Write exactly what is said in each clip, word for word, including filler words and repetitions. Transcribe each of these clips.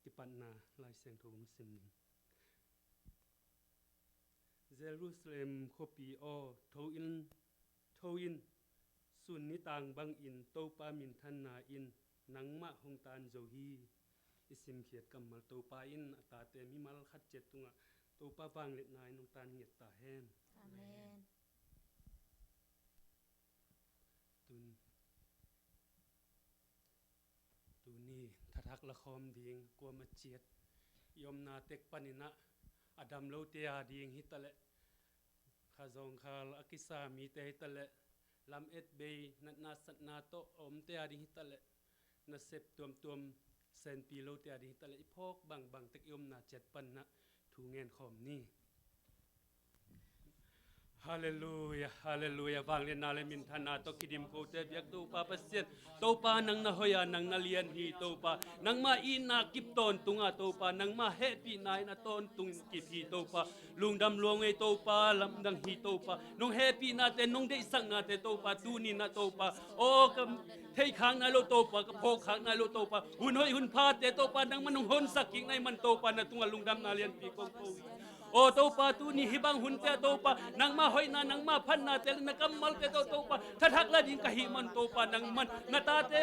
Kipatna Lai Siangtho hong sim ning. Jerusalem khuapi aw, tho in, tho in, sun nitang bangin Topa minthanna in nangmah hong taan zo hi. I simkhiat kammal Topa in a tate mimal khat ciat tungah Topa vangliatna in hong taan ngiat ta hen. Amen. Tun, tuni thathak lakhawm ding kuamah ciat i omna tek paninah a dam lote a ding hitaleh, kha zawngkhal a kisa mite hitaleh, lam et bei natna satna tawh a omte a ding hitaleh, nasep tuamtuam senpi lote a ding hitaleh, i phawk bangbang tek i omna ciat paninah thu ngen khawm ni. Halleluia, halleluia. Vangliatna le minthanna tawh kidim kote biak Topa Pasian, Topa nang na hoih a, nang na lian hi Topa. Nangmah itna kip tawntunga Topa, nangmah hehpihna in a tawntungin kip hi Topa. Lungdam luang ei Topa, lamdang hi Topa. Nong hehpihnate, nong deihsaknate Topa, tuninah Topa, aw ka theihkhak nai lo Topa, ka phawkkhak nai lo Topa, hun hoih hun phate Topa, nangmah nong honsak kik nai man Topa, na tungah lungdamna lianpi kong ko hi. Aw Topa, tuni hih bang hunte ah Topa, nangmah hoihna, nangmah phatnate le na kammalte tawh Topa thathak la ding ka hih man Topa, nangman na tate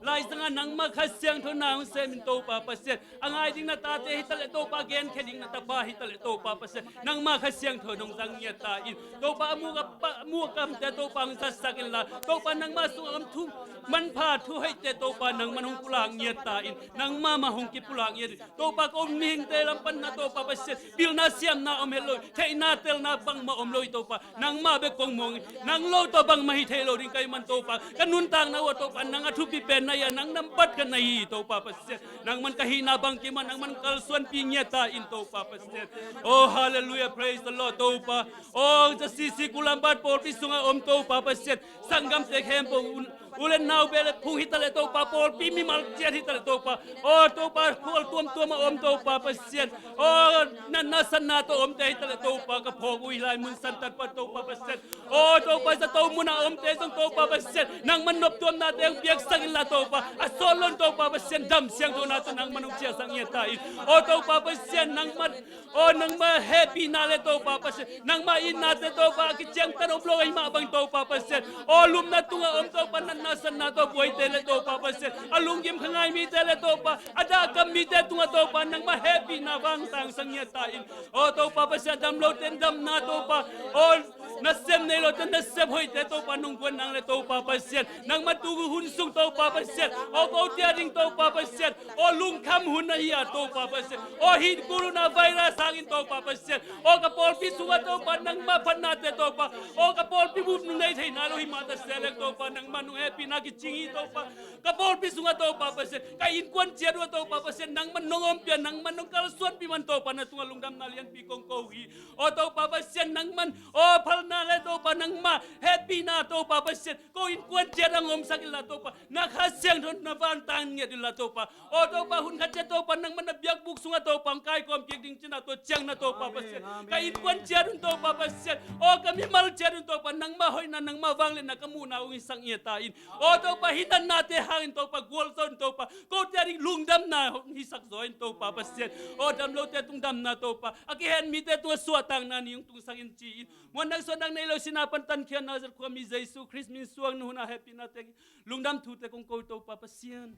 laizanga nangmah Kha Siangtho na hong semin Topa Pasian, a ngai ding na tate hitaleh Topa, genkhia ding na tapa hitaleh Topa Pasian, nangmah Kha Siangtho nong zang ngiat ta in Topa, a muk a pa, a muk a kamte Topa hong zatsak inla Topa, nangmah sungah om thu manpha thu hoihte Topa, nangman hong pulak ngiat ta in, nangmah mah hong kipulak ngiat in Topa, ko mihingte lam panna Topa Pasian, pilna siamna om het lo, theihna telna bangmah om lo hi Topa, nangmah bek kong muang hi. Nang lo tawh bangmah hi thei lo ding ka hih man Topa, ka nuntakna uh ah Topa nang a thupi pen na hi a, nang nambat khat na hi hi Topa Pasian. Nangman ka hihna bangkim ah nangman kalsuanpih ngiat ta in Topa Pasian. Oh halleluia, praise the Lord Topa. Oh J C C Kulambat pawlpi sungah om Topa Pasian, sanggamte khempeuh un, u le nau beh le phung hitaleh Topa, pawlpi mimal ciat hitaleh Topa, aw Topa, khual tuamtuam a om Topa Pasian, aw natna satna tawh omte hitaleh Topa, ka phawk uh hi lai mun santan pan Topa Pasian, aw Topa, zato mun a omte zong Topa Pasian, nangman noptuamnate hong piaksak inla Topa, a sawt lo in Topa Pasian, dam siangthona tawh nangman hong ciahsak ngiat ta in, aw Topa Pasian, nangman aw nangmah hehpihna le Topa Pasian, nangmah itnate Topa, a kiciangtan om lo ahih mah bang Topa Pasian, aw lupna tungah om Topa, natna satna tawh buaite le Topa Pasian, a lunggim kha ngai mite le Topa, a dahkam mite tungah Topa, nangmah hehpihna vangtangsak ngiat ta in, aw Topa Pasian, a dam lote in damna Topa, aw nasep nei lote nasep hoihte Topa, nong guan nang le Topa Pasian, nangmah tu hun sung Topa Pasian, aw kote a ding Topa Pasian, aw lungkham hun ahi a Topa Pasian, aw hih corona virus hangin Topa Pasian, aw ka pawlpi sungah Topa, nangmah phatnate Topa, aw ka pawlpi bup nung nei thei nai lo hi mah ta se leng Topa, nangmah nong hehpihna kicing hi Topa, ka pawlpi sungah Topa Pasian, ka innkuan ciat uh ah Topa Pasian, nangmah nong ompih a, nangmah nong kalsuanpih man Topa, na tungah lungdamna lianpi kong ko hi. Aw Topa Pasian, nangman aw phalna le Topa, nangmah hehpihna Topa Pasian, ko innkuan ciat ah hong omsak inla Topa, na Kha Siangtho na vantang ngiat inla Topa, aw Topa, hun khat ciat Topa, nangman na biakbuk sungah Topa hong kaikawm kik ding cihna tua ciang na Topa Pasian, ka innkuan ciat un Topa Pasian, aw ka mimal ciat un Topa, nangmah hoihna, nangmah vangliatna ka muhna hong hisak ngiat ta in, aw Topa, hih natnate hangin Topa gualzo in Topa, kote a ding lungdamna hong hisak zaw in Topa Pasian, aw dam lote tung damna Topa, a kihen mite tungah suahtakna ni hong tungsak in ci in, muan dang suah dang nei lo, sihna pan tankhiatna, Nazareth khuami Jesu Khrist min suang na hun a hehpihna teng lungdam thute kong ko Topa Pasian.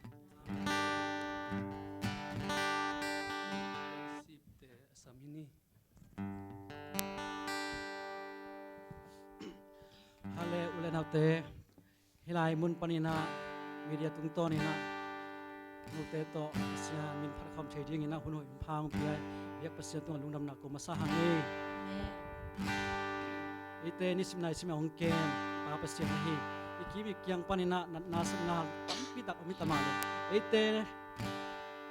Sipte a sam hi ni. Hale u le naute, hih lai mun paninah media tungtawninah note tawh Pasian min phat khawm thei dinginah hun hoih hun pha hong pia biak Pasian tungah lungdamna ko masa hang hi. Amen. Eite nisim naisim a hong kem Pa Pasian ahi. I kim i kiang paninah natna satna tampi tak om hi ta mah le, eite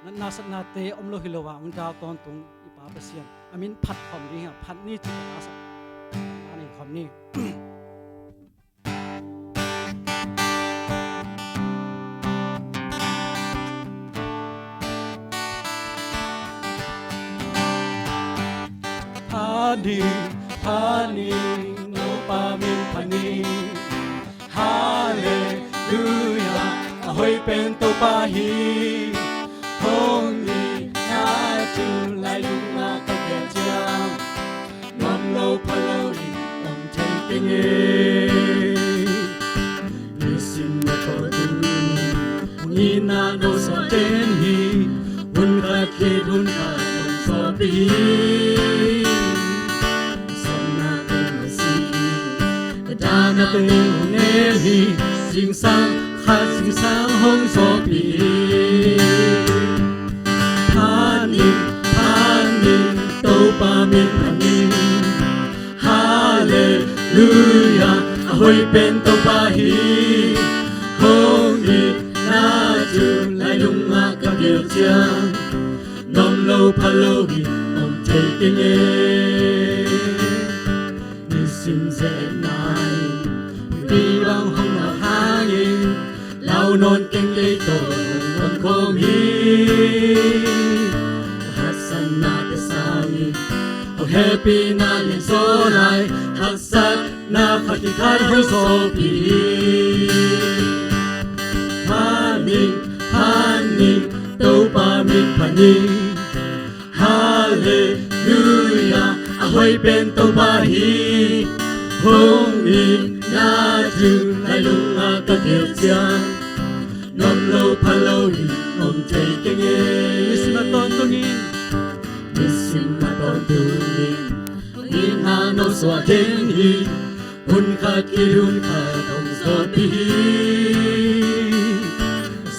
natna satnate om lo hi lo a hong dal tawntung i Pa Pasian a min phat khawm ding hi a, phat ni ci, natna satna nei khawm ni. Phat ni, phat ni, Topa min phat ni. Halleluia, a hoih pen Topa hi. Nisim a tawh tuni hong itna no suah teng hi. Hun khat khit hun khat hong sawpih hi. Sawmna teng hong sik hi. Ka dahna teng hong nem hi. Zingsang khat zingsang hong sawpih hi. Phat ning, phat ning, Topa min phat ning. Halleluia, a hoih pen Topa hi. Hong itna thu lailung ah ka gel ciang, nuam lo phalo hi om thei keng e. Nisim zetna in pi bang hong nawk hangin, lau nawn keng kei tawh hong om khawm hi. Haksatna te sangin hong hehpihna lianzaw lai, haksatna khat khit khat hong sawpih hi. Phat ning, phat ning, Topa min phat ning. Halleluia, a hoih pen Topa hi. Hong itna thu lailung ah ka gel ciang, nuam lo phalo hi om thei keng e. Nisim a tawntungin, nisim a tawntungin, hong itna no suah teng hi. Hun khat khit hun khat hong sawpih hi.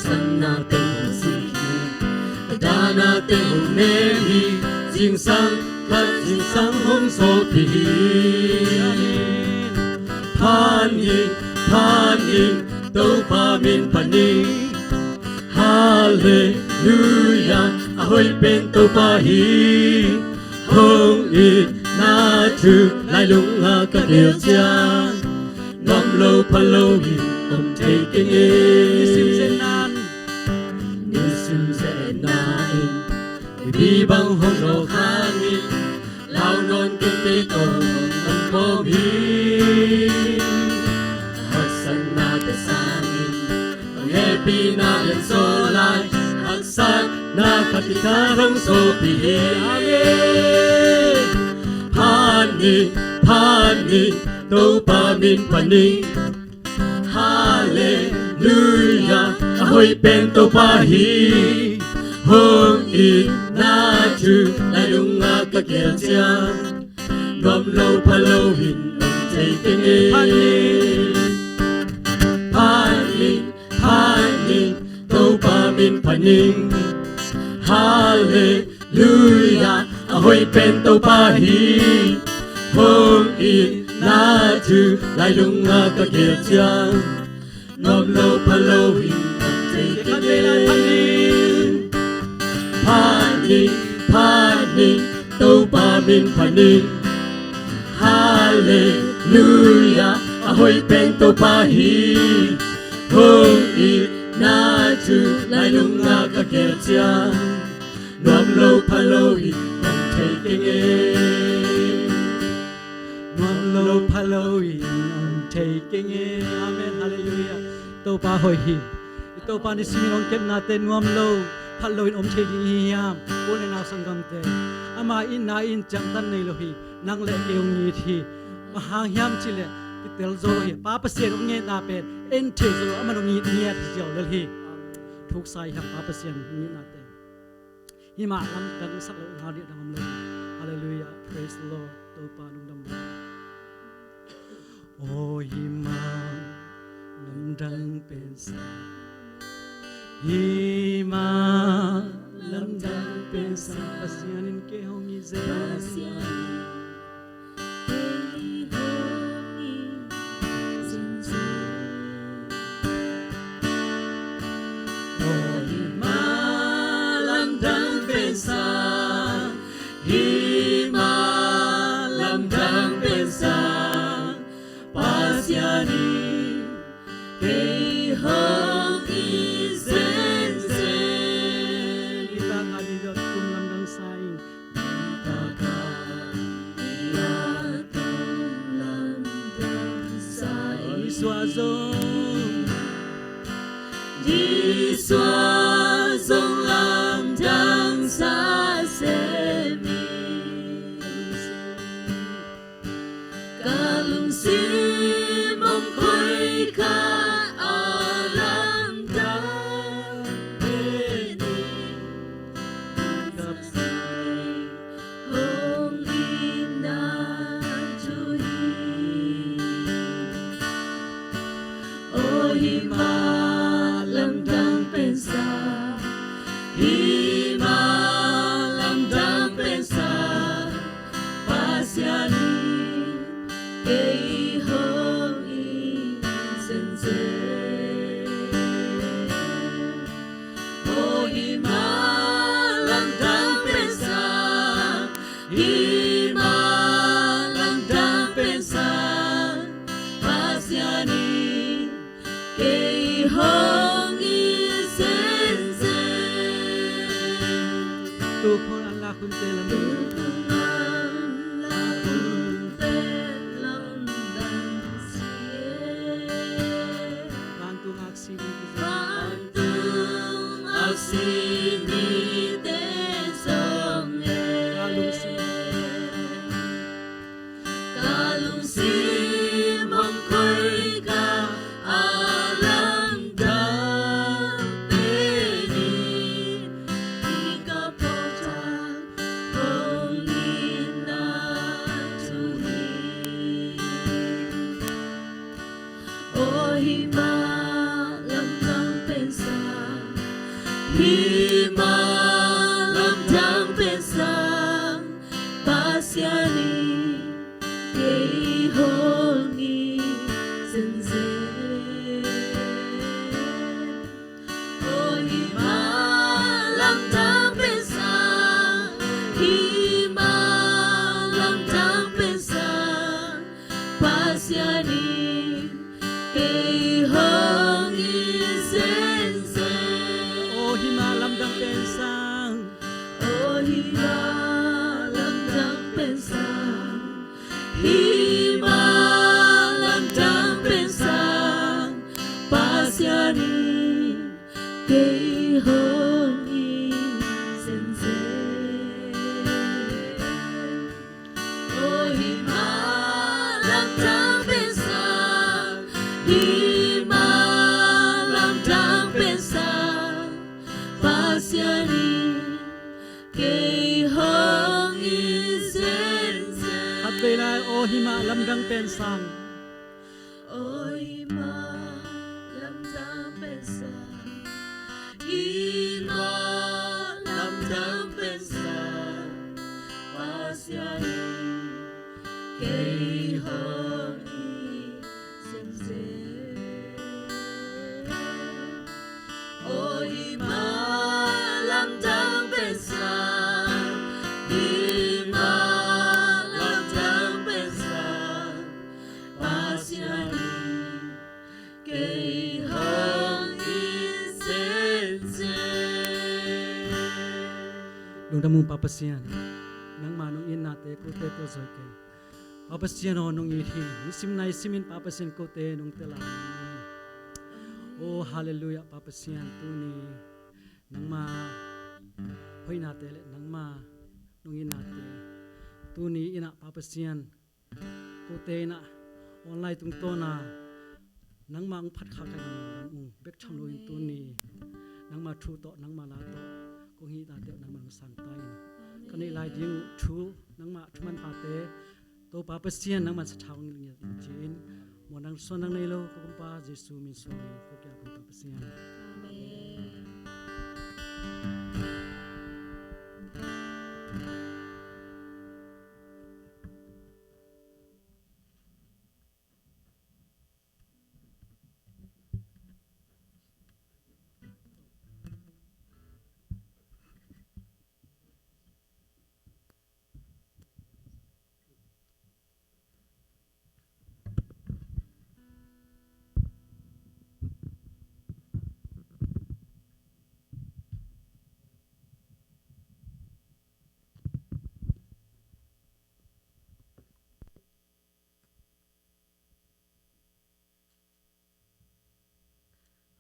Sawmna teng hong sik hi. Ka dahna teng hong nem hi. Zingsang khat zingsang hong sawpih hi. Amen. Phat ning, phat ning, Topa min phat ning. Halleluia, a hoih pen Topa hi. Hong itna thu lailung ah ka gel ciang, nuam lo phalo hi om thei keng e. Nisim zetna in, nisim zetna in, mipi bang hong nawk hangin, lau nawn keng kei tawh hong om khawm hi. Haksatna te sangin hong hehpihna lianzaw lai, haksatna khat khit khat hong sawpih hi. Amen. Phat ning, phat ning, Topa min phat ning. Halleluia, a hoih pen Topa hi. Hong itna thu lailung ah ka gel ciang, nuam lo phalo hi om thei keng e. Phat ning, phat ning, phat ning, Topa min phat ning. Halle- luia, a hoih pen Topa hi. Hong itna thu lailung ah ka gel ciang, nuam lo phalo hi om thei keng e. Phat ning, phat ning, Topa min phat ning. Halleluia, a hoih pen Topa hi. Hong itna thu lailung ah ka gel ciang, nuam lo phalo hi om thei keng e. Nuam lo phalo hi om thei keng e. Amen. Halleluia. Topa hoih hi. I Topa nisim in hong kepnate nuam lo phalo in om thei ding hi hiam? U le nau sanggamte, ama itna in ciangtan nei lo hi. Nang le kei hong it hi. Bang hang hiam cih leh kitel zo lo hi. Pa Pasian hong itna pen en thei zo lo, aman hong it ngiat hi ziau lel hi. Thuksa hi hang Pa Pasian hong itnate. Hih mah lamdang sak lo, hal dih dang om lo. Halleluia. Praise the Lord. Topa lungdam lo. Aw hih mah lamdang pen sa, hih mah lamdang pen sa, Pasian in kei hong it zen. Aw hih mah lamdang pen sa, hih mah lamdang pen sa, Pasian in kei hong it zenzen. Hih takah dih dot kum lamdang sa ing. Hih takah dih dot kum lamdang sa ing. Jesu ah zong, Jesu ah zong lamdang sa sem ing. Ka lungsim kei hong it zenzen. Aw, hih mah lamdang pen sang, hih mah lamdang pen sang, Pasian in kei hong it zenzen. Tuk hun an lak hunte lam. Tuk hun an lak hunte lamdang sia. Vantung aksi mite zong. Vantung aksi mite zong e. Ka lungsim. Ka lungsim hong khoika a lamdang pen in, hih ka pawlthang hong itna thu hi. Aw, hih mah lamdang pen sang, hih mah lamdang pen sang, Pasian in kei hong it zenzen. Aw, hih mah lamdang pen sang, hih mah lamdang pen sang, Pasian in kei hong it zenzen. Aw, hih mah lamdang pen sang. Aw, hih mah lamdang pen sang, hih mah lamdang pen sang, Pasian in kei hong it zenzen. Aw, hih mah lamdang pen sang, hih mah lamdang pen sang, Pasian in kei hong it zenzen. Khatvei lai, aw, hih mah lamdang pen sang. Aw, hih mah lamdang pen sang, hih mah lamdang pen sang, Pasian in kei hong it zenzen. Aw, hih mah lamdang pen sang, hih mah lamdang pen sang, Pasian in kei hong it zenzen. Lungdam ung Pa Pasian, nangmah nong itnate kote tawh zui kei. Pa Pasian aw, nong it hi. Nisim naisim in Pa Pasian kote nong tel a. Aw, halleluiah Pa Pasian, tuni nangmah hoihnate le nangmah nong itnate tuni in ah Pa Pasian, kote in ah online tungtawn a nangmah hong phat kha ka hih manin lam ung bek tham loin tuni nangmah thu tawh, nangmah la tawh kong hih nate uh nangmah hong sang ta in. Ka neih lai ding uh thu, nangmah thu manphate Topa Pasian nangmah sathau hong ngiat in ci-in, muan dang suan dang nei lo ka Kumpa Jesu min suangin ko kiang Kumpa Pasian. Amen.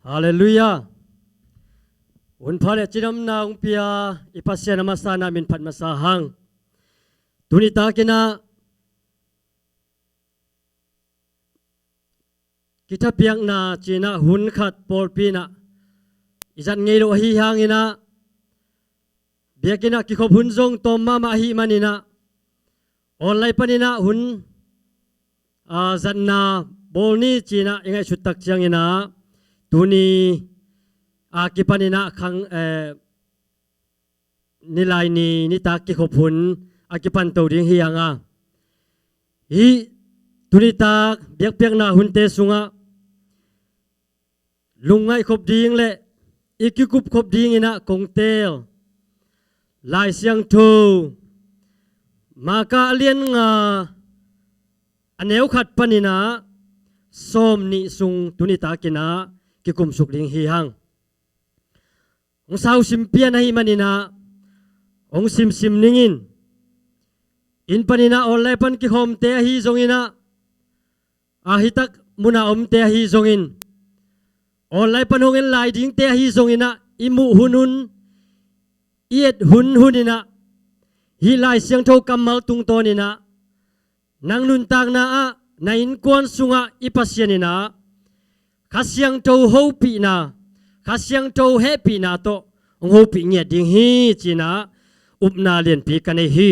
Halleluiah. Hunpha le cidamna hong pia i Pasian a masa in ah min phat masa hang. Tuni takin ah kithapiakna ci-in ah hun khat pawlpi in ah i zat ngei lo ahi hangin ah, biakinn ah kikhop hun zong tawm mahmah ahih manin ah, online panin ah hun, aa, zatna bawl ni ci-in ah i ngaihsut tak ciangin ah, tuni a kipanin ah khang, eh, Nilaini nitak kikhop hun a kipan to ding hi hang a, hih Tunitak biakpiakna hunte sungah lungngaih khop ding le i kikup khop dinginah kong teel Lai Siangtho Marka a lian nga a neu khat paninah sawm nih sung tunitakinah kikumsuk ding hi hang. Hong sausim pian ahi maninah hong simsim ningin, inn paninah online pan kikhawmte ahi zonginah, a hitak muna omte ahi zongin, online pan hong en lai dingte ahi zonginah, i muh hunhun, i et hunhuninah hih Lai Siangtho kammal tungtawninah nang nuntakna ah, na innkuan sungah i Pasian inah Kha Siangtho hopihna, Kha Siangtho hehpihna tawh hong hopih ngiat ding hi cinah upna lianpi ka nei hi.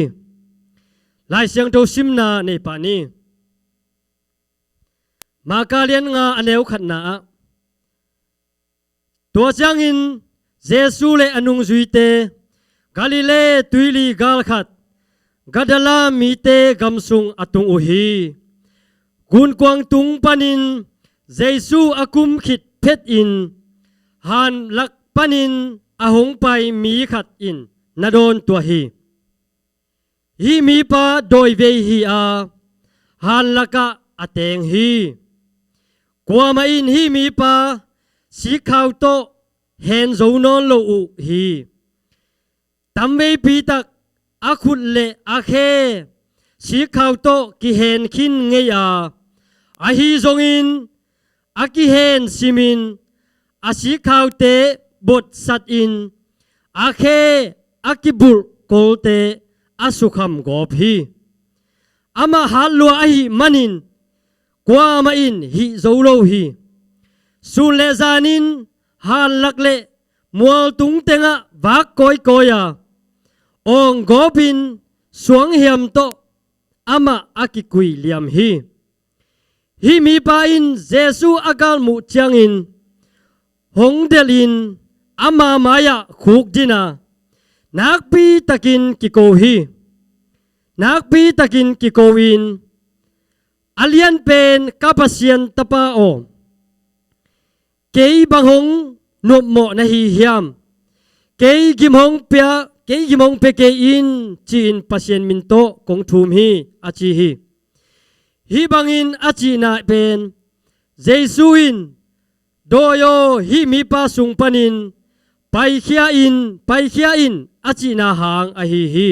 Lai Siangtho simna nei pah ni. Marka lian nga a neu khatna ah, tua ciangin Jesu le a nungzuite Galilee tuili gal khat, Gadara mite gam sung a tung uh hi. Gunkuang tung panin Jesu a kum khit phetin hanlak panin a hong pai mi khat in na dawn tuah hi. Hih mipa dawivei hi a, hanlakah a teng hi. Kuamah in hih mipa sikkhau tawh hen zo nawn lo uh hi. Tamveipi tak a khut le a khe sikkhau tawh kihen khin ngei a, ahi zongin a kihen simin a sikhaute botsatin a khe a kibulh kolte a sukham gawp hi. Amah hat lua ahih manin kuamah in hih zo lo hi. Sun le zanin hanlak le mualtung tengah vak kawikawi a, awng gawpin suanghiam tawh amah a kikui liam hi. Hih mipa in Jesu a galmuh ciangin hong delhin ama mai-ah khukdin a, nakpi takin kiko hi. Nakpi takin kiko in, a lianpen ka Pasian tapa aw, kei bang hong nuamhmawh na hi hiam? Kei gim hong pia, kei gim hong pia kei in, ci-in Pasian min tawh kong thum hi, a ci hi. Hih bangin a cihna pen Jesu in, dawi aw, hih mipa sung panin paikhia in, paikhia in, a cihna hang ahi hi.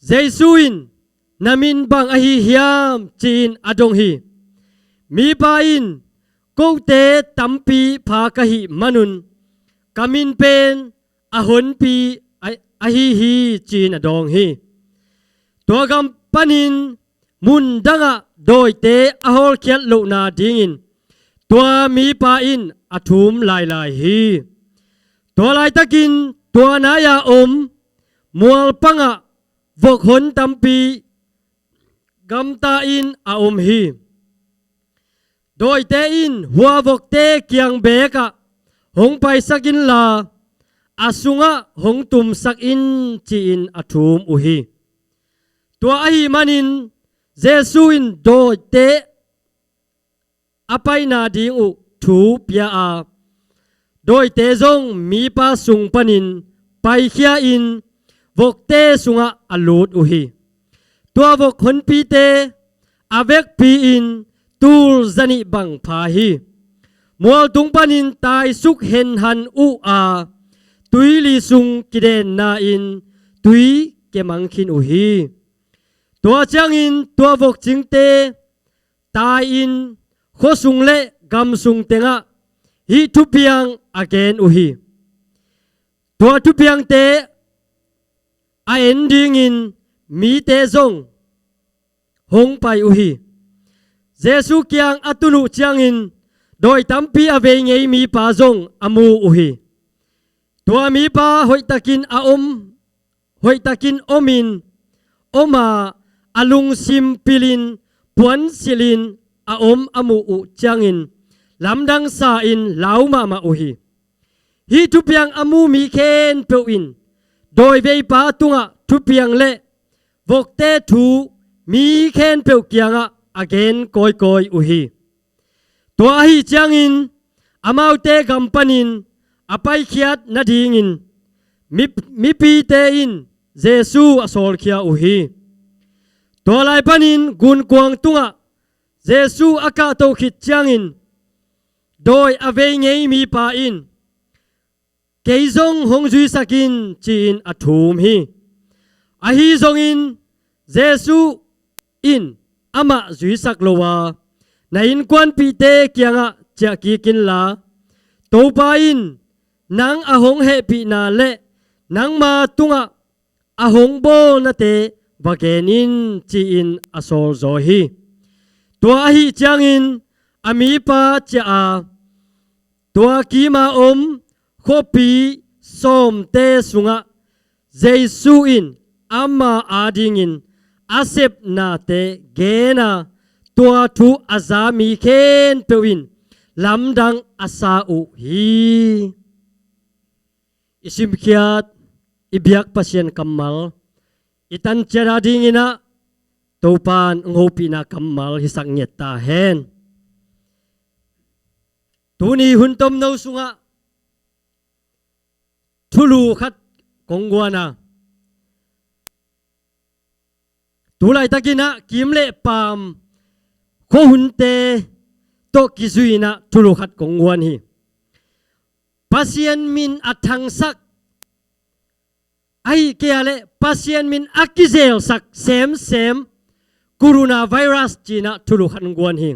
Jesu in, na min bang ahi hiam? Ci-in a dong hi. Mipa in, kote tampi pha ka hih manun ka min pen a honpi a, ahi hi, ci-in a dawng hi. Tua gam panin mun dangah dawite a hawlkhiat lohna dingin tua mipa in a thum lailai hi. Tua laitakin tua nai-a om mualpangah vok hon tampi gamta in a om hi. Dawite in hua vokte kiang bekah hong paisak inla, a sungah hong tumsak in, ci-in a thum uh hi. Tua ahih manin Jesu in dawite a paina ding uh thu pia a, dawite zong mipa sung panin paikhia in vokte sungah a lut uh hi. Tua vok honpite a vekpi-in tul zanih bang pha hi. Mualtung panin taisuk henhan uh a, tuili sung kidenna-in tui kemang khin uh hi. Tua ciangin tua vokcingte tai-in khuasung le gamsung tengah hih thupiang a gen uh hi. Tua thupiangte a en dingin mite zong hong pai uh hi. Jesu kiang a tun uh ciangin dawi tampi a vei ngei mipa zong a mu uh hi. Tua mipa hoihtakin a om, hoihtakin omin, oma a lungsim pilin puansilhin a om a muh uh ciangin lamdang sa-in lau mahmah uh hi. Hih thupiang a mu mi khempeuh in dawiveipa tungah thupiang le vokte thu mi khempeuh kiangah a gen kawikawi uh hi. Tua ahi ciangin amaute gam panin a paikhiat nadingin mi, mipite in Jesu a sawlkhia uh hi. Tua lai panin gunkuang tungah Jesu a kahtoh khit ciangin dawi a vei ngei mipa in, "Kei zong hong zuisak in," ci-in a thum hi. Ahi zongin Jesu in amah zuisak lo a, "Na innkuanpihte kiangah ciah kik inla, Topa in nang a hong hehpihna le nangma tungah a hong bawlnate va gen in," ci-in a sawlzaw hi. Tua ahi ciangin a mipa ciah a, tua kima om khuapi sawmte sungah Jesu in ama adingin a sepnate gen a, tua thu a za mi khempeuh in lamdang a sa uh hi. I simkhiat, i biak Pasian kammal i tanciat adingin ah Topa'n hong hopihna kammal hisak ngiat ta hen. Tuni hun tomno sungah thulu khat kong guan a, tu laitakin ah kim le paam khuahunte tawh kizui-in ah thulu khat kong guan hi. Pasian min a thangsak, ahih kei leh Pasian min a kizelsak semsem coronavirus ci-in ah thulu khat kong guan hi.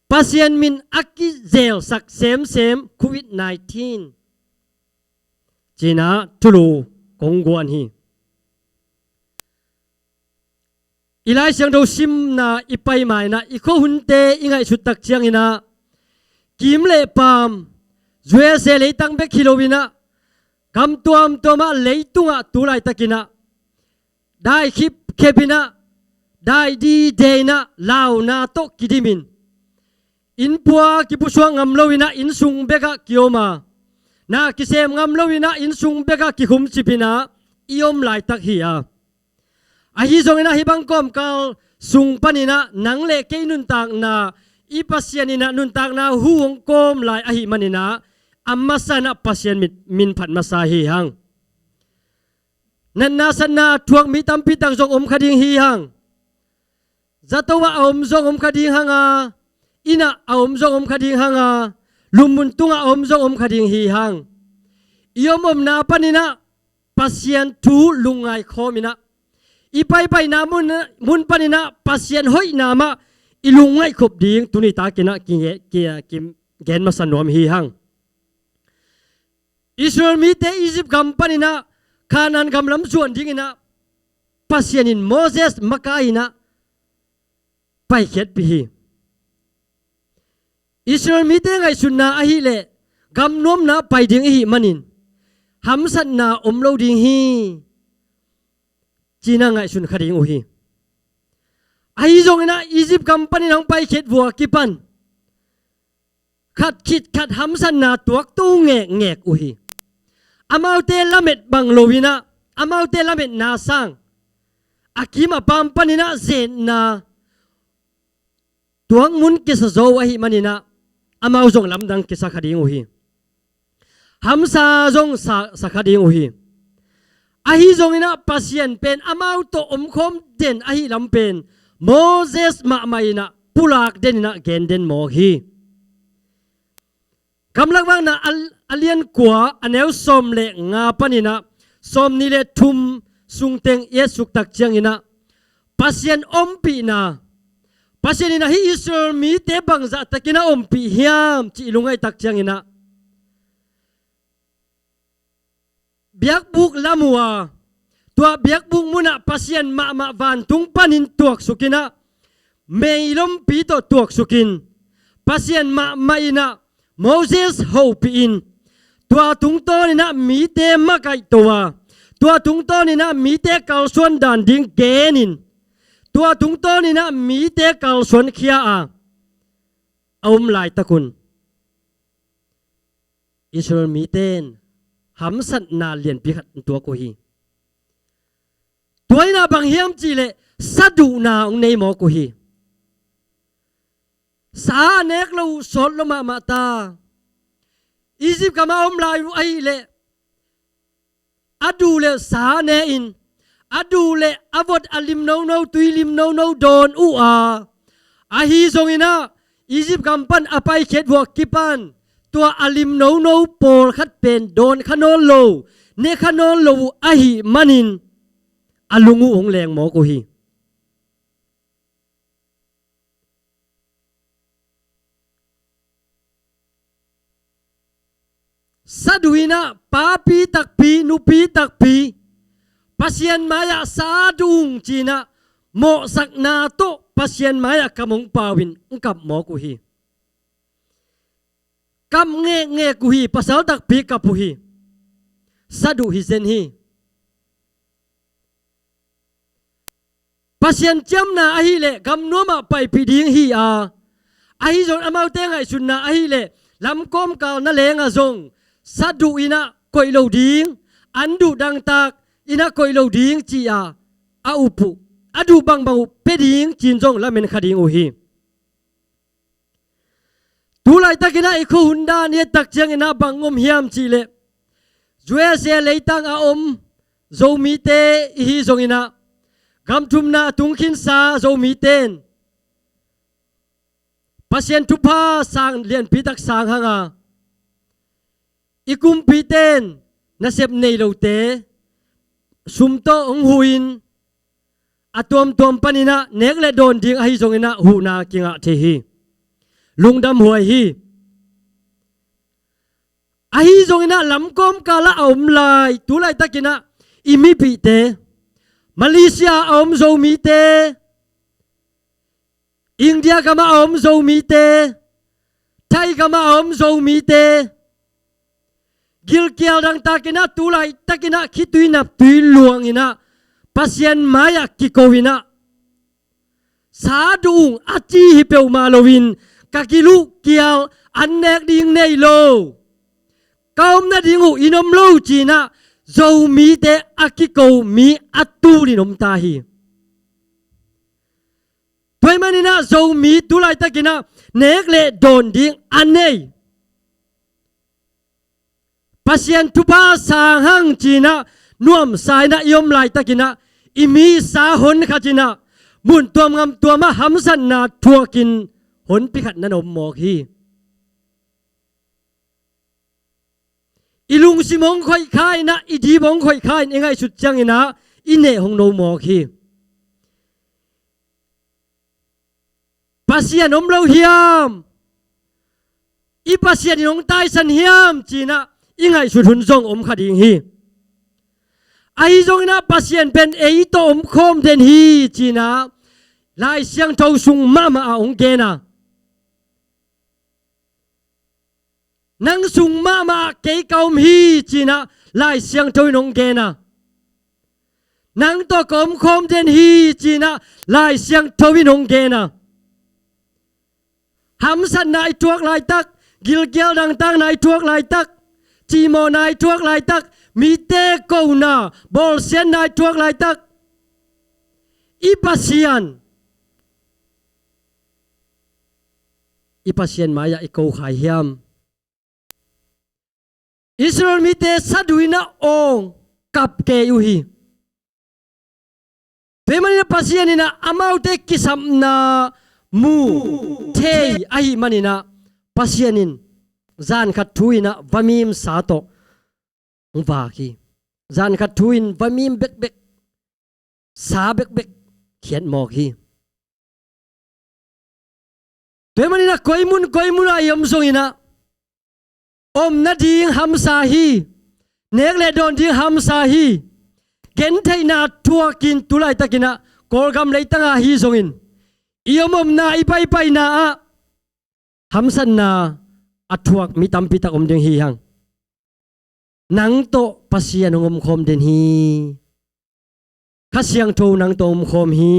Pasian min a kizelsak semsem covid nineteen ci-in ah thulu kong guan hi. I Lai Siangtho simna i pai ma-in ah i khuahunte i ngaihsut tak ciangin ah kim le paam, U S A leitang bek hi lo-in ah gam tuamtuam ah leitungah tu laitakin ah dai khipkhep-in ah, dai dide-in ah, launa tawh kidimin, innpua kipusuak ngam lo-in ah innsung bekah kiom a, na kisem ngam lo-in ah innsung bekah kikhumcip-in ah i om laitak hi a. Ahi zongin ah hih bang kawmkal sung panin ah nang le kei nuntakna, i Pasian in ah nuntakna hu hong kawm lai ahih manin ah a masa-in ah Pasian min, min phat masa hi hang. Natna satna thuak mi tampi tak zong om kha ding hi hang. Zato ah a om zong om kha ding hang a, inn ah a om zong om kha ding hang a, lupmun tungah a om zong om kha ding hi hang. I om omna panin ah Pasian thu lungngai khawm-in ah, i paipaina mun, mun panin ah Pasian hoihna mah i lungngaih khop ding tuni takin ah ki, ki, ki gen masa nuam hi hang. Israel mite Egypt gam panin ah Kanaan gam lam zuan dingin ah Pasian in Moses makai-in ah paikhiatpih hi. Israel mite ngaihsutna ahih leh gam nuamna pai ding i hih manin hamsatna om lo ding hi, ci-in ah ngaihsun kha ding uh hi. Ahi zongin ah Egypt gam panin hong paikhiat vua kipan khat khit khat hamsatna tuakto ngekngek uh hi. Amaute lamet bang lo-in ah, amaute lametna sang a kim a paam panin ah zetna tuak mun kisa zo ahih manin ah amau zong lamdang kisa kha ding uh hi. Hamsa zong sa, sa kha ding uh hi. Ahi zongin ah Pasian pen amau tawh omkhawm den ahih lam pen Moses mahmah in ah pulak den in ah gen den mawk hi. Gamlak Vakna a, a lian kua, a neu sawm le nga panin ah sawmnih le thum sungteng i etsuk tak ciangin ah Pasian ompihna, Pasian in ah hih Israel mite bangzah takin a ompih hiam cih i lungngaih tak ciangin ah biakbuk lam uh a, tua biakbuk munah Pasian mahmah vantung panin tuaksuk in ah, meilompi tawh tuaksuk in, Pasian mahmah in ah Moses hopih in, tua tungtawn in ah mite makaihto a, tua tungtawn in ah mite kalsuan dan ding gen in, tua tungtawn in ah mite kalsuan khia a, a om laitak un Israel mite in hamsatna lianpi khat an tuak uh hi. Tua in ah bang hiam cih leh saduhna hong nei mawk uh hi. Sa a nek lo uh sawt lua mahmah ta. Egypt gam a om lai uh ahih leh a duh leh sa ne-in, a duh leh a vot a lim nono, tui lim nono dawn uh a, ahi zongin ah Egypt gam pan a paikhiat uh a kipan tua a lim nono pawlkhat pen dawn kha nawn lo, ne kha nawn lo uh ahih manin a lung uh hong leng mawk uh hi. Saduh in ah papi takpi, nupi takpi, Pasian mai-ah sa duh ung ci-in ah mawhsakna tawh Pasian mai-ah kam hong pau-in hong kap mawk uh hi. Kap ngekngek uh hi, pasal takpi kap uh hi. Saduh hi zen hi. Pasian ciamna ahih leh gamnuam ah paipih ding hi a, ahi zong amaute ngaihsutna ahih leh lamkawmkal na lengah zong saduh in ah koih lo ding, an duh dangtak in ah koih lo ding ci-a a up uh, a duh bangbang uh pia ding ci-in zong lamen kha ding uh hi. Tu laitakin ah i khua hun dan i et tak ciangin ah bang om hiam cih leh, U S A leitang a om Zomite i hi zongin ah, gam thumna a tung khinsa Zomite in Pasian thupha sang lianpi tak sang hang a, i kumpite in nasep nei lote sum tawh hong huh in, a tuamtuam panin ah nek le dawn ding ahi zongin ah huhna kingah thei hi. Lungdam huai hi. Ahi zongin ah lamkawmkal ah a om lai, tu laitakin ah i mipihte, Malaysia a om Zomite, India gam ah a om Zomite, Thai gam ah a om Zomite, gilkial dangtakin ah tu laitakin ah khitui naptui luangin ah Pasian mai-ah kiko in ah, sa duh ung a ci hi peuhmah loin, ka gil uh kial, an nek ding nei lo, ka om nading uh inn om lo ci-in ah Zomite a kiko mi a tulin om ta hi. Tua ahih manin ah Zomi tu laitakin ah nek le dawn ding a nei, Pasian thupha sang hang ci-in ah nuamsa in ah i om laitakin ah, i mi sa hon khat in ah mun tuam ngam tuam ah hamsatna thuakin honpi khat na om mawk hi. I lungsim hong khoih kha in ah, i dip hong khoih kha in i ngaihsut ciangin ah i neh hong no mawk hi. Pasian om lo hiam? I Pasian in hong taisan hiam ci-in ah i ngaihsut hun zong om kha ding hi. Ahi zongin ah Pasian pen ei tawh om khawm den hi ci-in ah Lai Siangtho sung mahmah ah hong gen a, nang sung mahmah ah kei ka om hi ci-in ah Lai Siangtho in hong gen a, nang tawh ka om khawm den hi ci-in ah Lai Siangtho in hong gen a. Hamsatna i thuak laitak, gilkial dangtakna i thuak laitak, cimawhna i thuak laitak, mite kohna, bawlsiatna i thuak laitak, i Pasian, i Pasian mai-ah i ko kha hiam? Israel mite saduh in ah awng kap kei uh hi. Tua ahih manin ah Pasian in ah amaute kisapna mu thei ahih manin ah, Pasian in zan khat thu in ah vamim sa tawh hong vak hi. Zan khat thu in vamim bekbek, sa bekbek khiat mawk hi. Tua ahih manin ah koi mun koi mun ah i om zongin ah, om nading hamsa hi, nek le dawn ding hamsa hi. Gentheihna thuakin tu laitakin ah Kawlgam leitang ah hi zongin, i om omna, i paipaina ah hamsatna a thuak mi tampi tak om ding hi hang. Nang tawh Pasian hong om khawm den hi. Kha Siangtho nang tawh om khawm hi.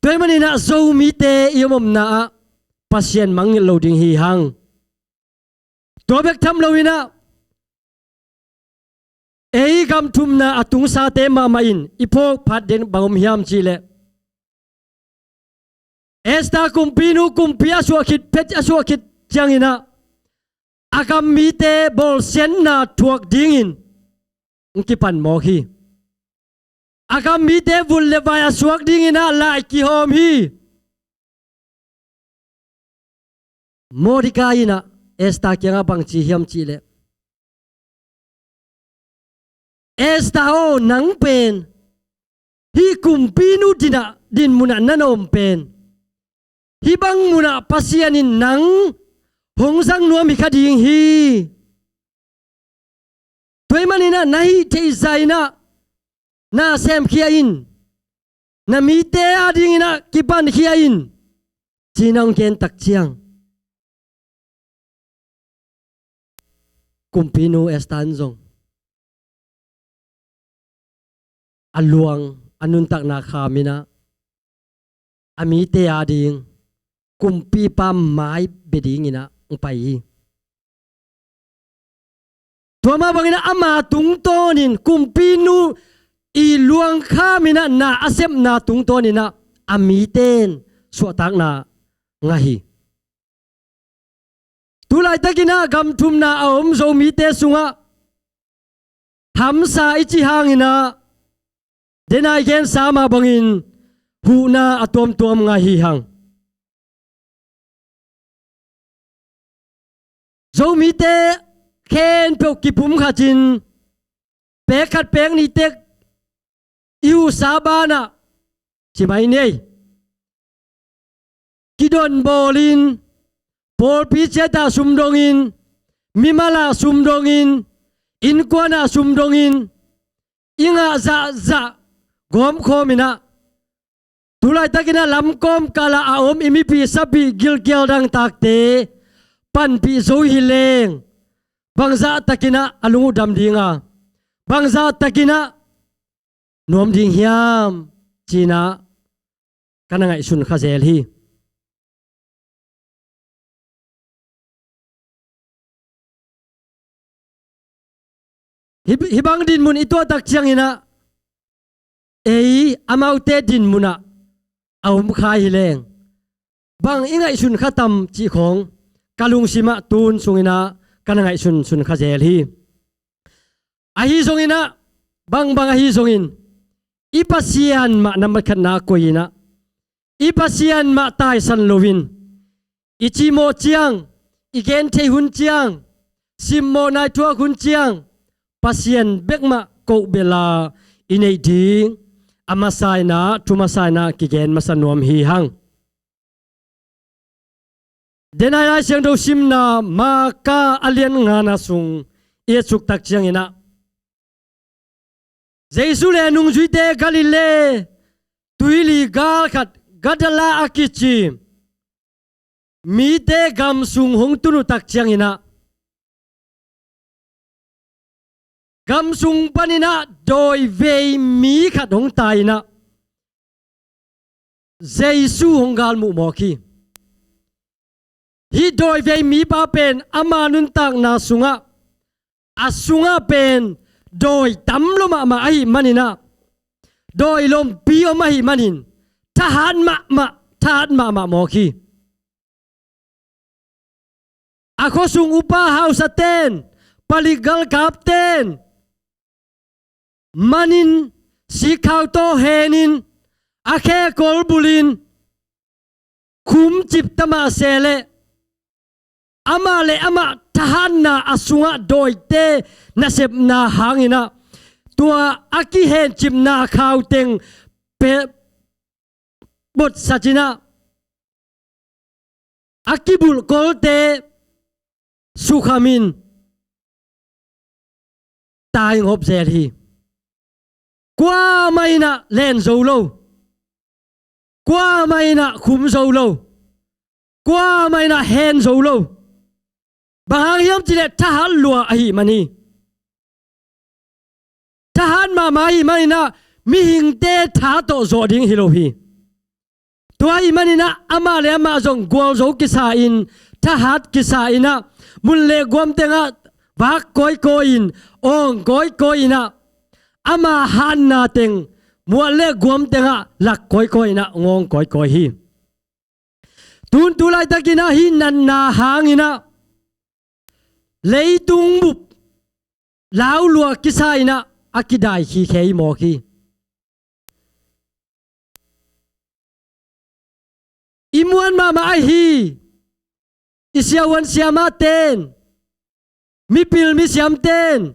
Tua ahih manin ah Zomite i om omna ah Pasian mangngilh lo ding hi hang. Tua bek tham loin ah Ei gam thumna a tungsate mahmah in i phawk phat den bang om hiam cih leh, Esther kumpinu kumpi a suah khit, phet a suah khit ciangin ah, a gam mite bawlsiatna thuak dingin hong kipan mawk hi. A gam mite vun le vai a suak dingin ah lai kihawm hi. Mordecai in ah Esther kiangah bang ci hiam cih leh, Esther aw, nang pen hih kumpinu dinah, din munah na na om pen, hih bang munah Pasian in nang hong zang nuam hi kha ding hi. Tua ahih manin ah na hih theih zah in ah na semkhia in, na mite adingin ah kipankhia in, ci-in ah hong gen tak ciang, kumpinu Esther in zong a luang, a nuntakna kham in ah, a mite ading kumpipa mai bia dingin ah hong pai hi. Tua mah bangin ah ama tungtawnin, kumpinu i luang kham in ah na a sepna tungtawnin ah a mite in suahtakna ngah hi. Tu laitakin ah gam thumna a om Zomite sungah hamsa i cih hangin ah, denai gensa mah bangin huhna a tuamtuam ngah hi hang. Zomite khempeuh kipumkhat in, pek khat pek nih tek i huhsa banah, ci mai ni ei, kidonbawlin, pawlpi ciatah sum dongin, mimalah sum dongin, innkuanah sum dongin, i ngah zahzah gawmkhawm in ah, tu laitakin ah lamkawm kalah a om i mipih sapih gilkial dangtakte panpih zo hi leng, bangzah takin ah a lung uh dam ding a, bangzah takin ah nuam ding hiam, ci-in ah ka na ngaihsun kha zel hi. Hih, hih bang dinmun i tuahtak ciangin ah, ei amaute dinmun ah a om kha hi leng, bang i ngaihsun kha tam cih khawng ka lungsim ah tun sungin ah ka na ngaihsun sun kha zel hi. Ahi zongin ah, bangbang ahi zongin, i Pasian mah nambat khatna koih in ah, i Pasian mah taisan loin, i cihmawh ciang, i gentheih hun ciang, simmawh naithuak hun ciang, Pasian bek mah koh bel a i neih ding a masa in ah, thu masa in ah kigen masa nuam hi hang. Denai Lai Siangtho simna Marka a lian ngana sung i et suk tak ciangin ah, Jesu le a nungzuite Galilee tuili gal khat Gadara a kici mite gam sung hong tun uh tak ciangin ah, gam sung panin ah dawivei mi khat hong tai in ah, Jesu hong galmuh mawk hi. Hih dawivei mipa pen ama nuntakna sungah, a sungah pen dawi tam lo mahmah ahih manin ah, dawi lompi om ahih manin, thahat mahmah, thahat mahmah mawk hi. A khuasung upa hausate'n, palik galkapte'n, manin, sikkhau tawh henin, a khe kolbulin, khum cip ta mah se leh, amah le amah thahatna a sungah dawite nasepna hangin ah, tua a kihencipna khauteng pe-, botsat in ah, a kibulh kolte sukhamin tainghop zel hi. Kuamah in ah len zo lo. Kuamah in ah khum zo lo. Kuamah in ah hen zo lo. Bang hang hiam cih leh thahat lua ahih man hi. Thahat mahmah ahih manin ah mihingte tha tawh zawh ding hi lo hi. Tua ahih manin ah amah le amah zong gualzo kisa in, thahat kisa in ah, mun le guam tengah vak kawikawi in, awng kawikawi in ah, ama hatna teng mual le guam tengah lak kawikawi in ah, ngawng kawikawi hi. Tun tu laitakin ah hih natna hangin ah leitung bup laulua kisa in ah a kidai khikhe i mawk hi. I muan mahmah ahi i siavuan siamahten, mipil misiamten,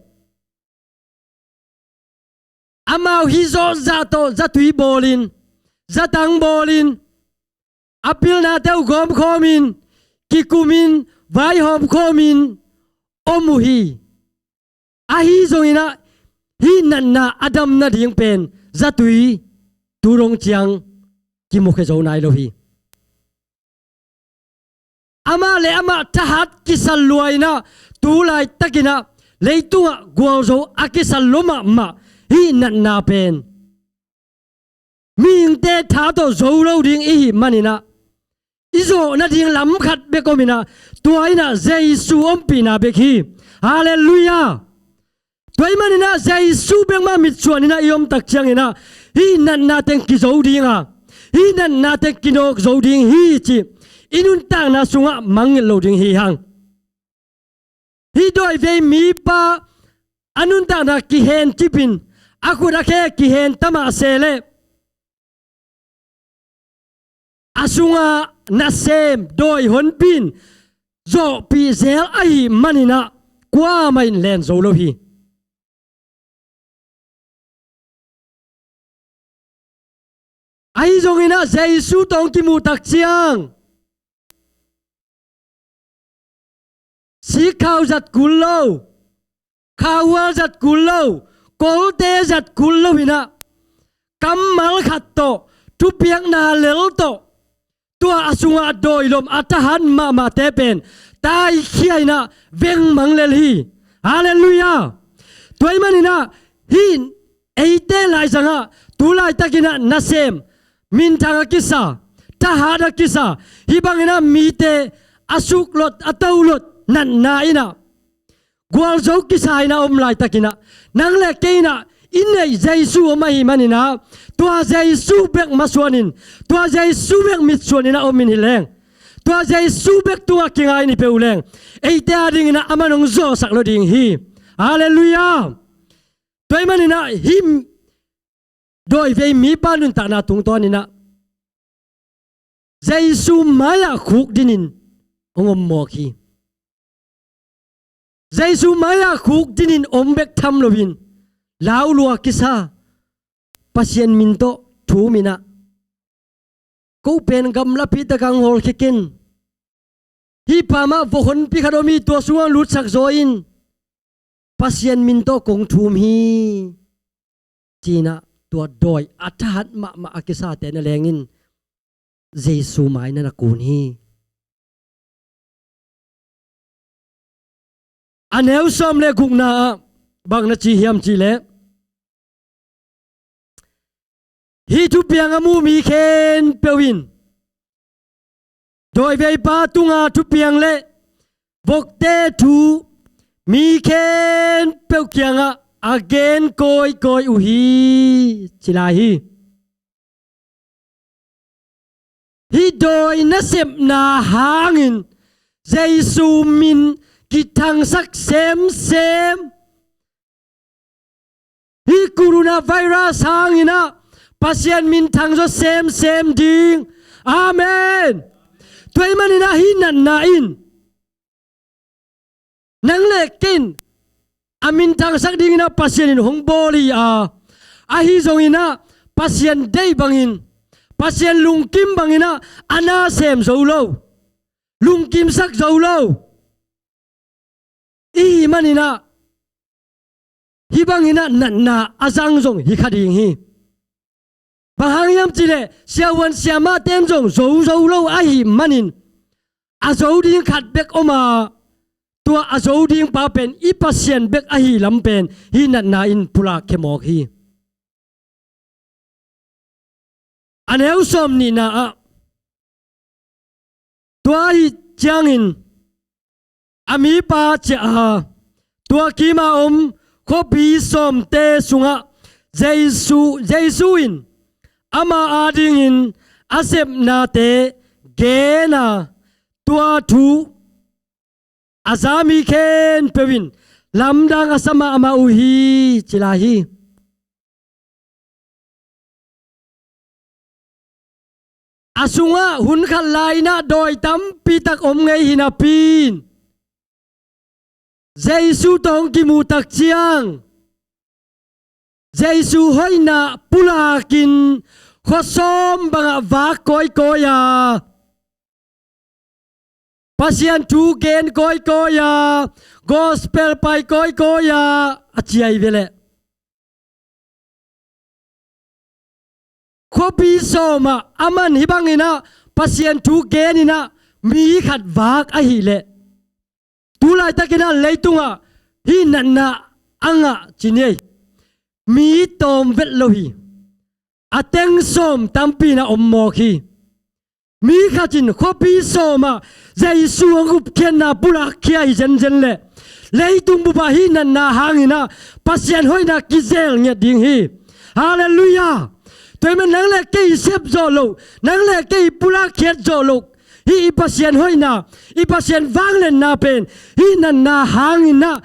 amau hih zawhzah tawh zatui bawlin, zatang bawlin, a pilnate uh gawmkhawmin, kikumin, vaihawmkhawmin om uh hi. Ahi zongin ah hih natna a dam nading pen zatui tu dong ciang kimukhia zo nai lo hi. Amah le amah thahat kisal lua in ah, tu laitakin ah leitungah gualzo a kisal lua mahmah hih natna pen mihingte tha tawh zo lo ding i hih manin ah, i zawh nading lam khat bek om in ah, tua in ah Jesu ompihna bek hi. Halleluiah. Tua ahih manin ah Jesu bek mah mitsuan in ah i om tak ciangin ah, hih natna teng kizo ding a, hih natna teng kinawk zo ding hi cih i nuntakna sungah mangngilh lo ding hi hang. Hih dawivei mipa a nuntakna kihen cipin, a khut a khe kihen ta mah se leh, a sunga nasem dawi honpin zawhpih zel ahih manin ah kuamah in len zo lo hi. Ahi zongin ah Jesu tawh kimuh tak ciang, sikkhau zat kul lo, khauhual zat kul lo, kolte zat kul lo in ah, kammal khat tawh, thupiakna lel tawh, tua a sungah dawilom a thahat mahmahte pen taikhia in ah vengmang lel hi. Halleluiah. Tua ahih manin ah hih eite laizangah tu laitakin ah nasem, minthang a kisa, thahat a kisa, hih bangin ah mite a suklot, a tolot natna in ah gualzo kisa in ah om laitakin ah, nang le kei in ah i neih Jesu om ahih manin ah, tua Jesu bek masuanin, tua Jesu bek mitsuanin ah om in hi leng, tua Jesu bek tungah kingai in hi peuh leng, eite adingin ah aman hong zawhsak lo ding hi. Halleluiah. Tua ahih manin ah hih dawivei mipa nuntakna tungtawnin ah Jesu mai-ah khukdinin hong om mawk hi. Jesu mai-ah khukdinin om bek tham loin, laulua kisa, Pasian min tawh thum in ah, ko pen gamlapi takah hong hawlkhia ken. Hih pamah vok honpi khat om hi, tua sungah lutsak zaw in, Pasian min tawh kong thum hi, ci-in ah tua dawi a thahat mahmah a kisate na lengin Jesu mai na na kun hi. A neu sawm le gukna ah bang na ci hiam cih leh, hih thupiang a mu mi khempeuh in dawiveipa tunga thupiang le vokte thu mi khempeuh kiangah a gen kawikawi uh hi, ci lai hi. Hih dawi nasepna hangin Jesu min kithangsak semsem. Hih coronavirus hangin ah Pasian min thangzaw semsem ding. Amen. Tua ahih manin ah hih natna in nang le kei in a minthangsak dingin ah Pasian in hong bawl hi a, ahi zongin ah Pasian deih bangin, Pasian lungkim bangin ah a na sem zo lo, lungkimsak zo lo. I hih manin ah hih bangin ah natna a zang zong hi kha ding hi. Bang hang hiam cih leh siavuan siamahte in zong zo zo lo ahih manin a zo ding khat bek om a, tua a zo ding pa pen i Pasian bek ahih lam pen hih natna in pulakkhia mawk hi. A neu sawm nihna ah, tua ahih ciangin a mipa ciah a, Tua kima om khuapi sawmte sungah Jesu, Jesu in ama adingin a sepnate gen a, tua thu a za mi khempeuh in lamdang a sa mahmah uh hi, ci lai hi. A sungah hun khat lai-in ah dawi tampi tak om ngei hi napi-in, Jesu tawh hong kimuh tak ciang, Jesu hoihna pulakin khuasawm bangah vak kawikawi a, Pasian thu gen kawikawi a, gospel pai kawikawi a, a ciai ve leh, khuapi sawmah aman hih bangin ah Pasian thu genin ah mi khat vak ahih leh, tu laitakin ah leitungah hih natna a ngah ci ni ei. Mi tawm vet lo hi. A teng sawm tampi in ah om mawk hi. Mi khat in khuapi sawmah Jesu hong gupkhiatna pulakkhia hi zenzen leh, leitung bupah hih natna hangin ah Pasian hoihna kizel ngiat ding hi. Halleluiah. Tua ahih manin nang le kei i sep zawh loh, nang le kei i pulakkhiat zawh loh, hih i Pasian hoihna, i Pasian vangliatna pen hih natna hangin ah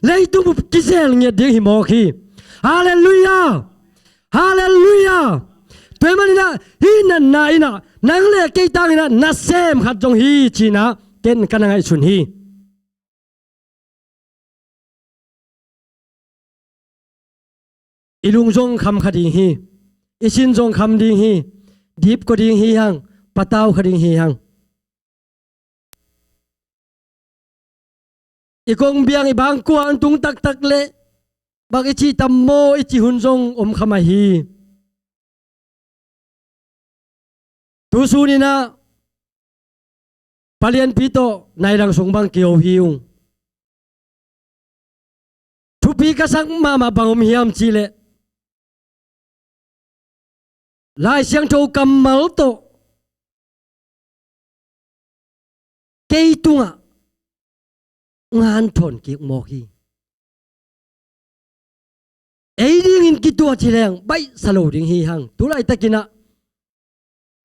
leitung bup kizel ngiat ding hi mawk hi. Halleluiah. Halleluiah. Tua ahih manin ah hih natna in ah nang le kei tangin ah nasem khat zong hi, ci-in ah ken ka na ngaihsun hi. I lung zong kham kha ding hi. I sin zong kham ding hi. Dipkua ding hi hang. Patau kha ding hi hang. I kongbiang i bangkua hong tung taktak leh bang i cih tam maw, i cih hun zong om kha mah hi. Tu sunin ah palianpi tawh naidang sung bang kio hi ung. Thupi ka sak mahmah bang om hiam cih leh, Lai Siangtho kammal tawh kei tungah ngan thawn kik mawk hi. Ei dingin kituat hi leng baihsa lo ding hi hang. Tu laitakin ah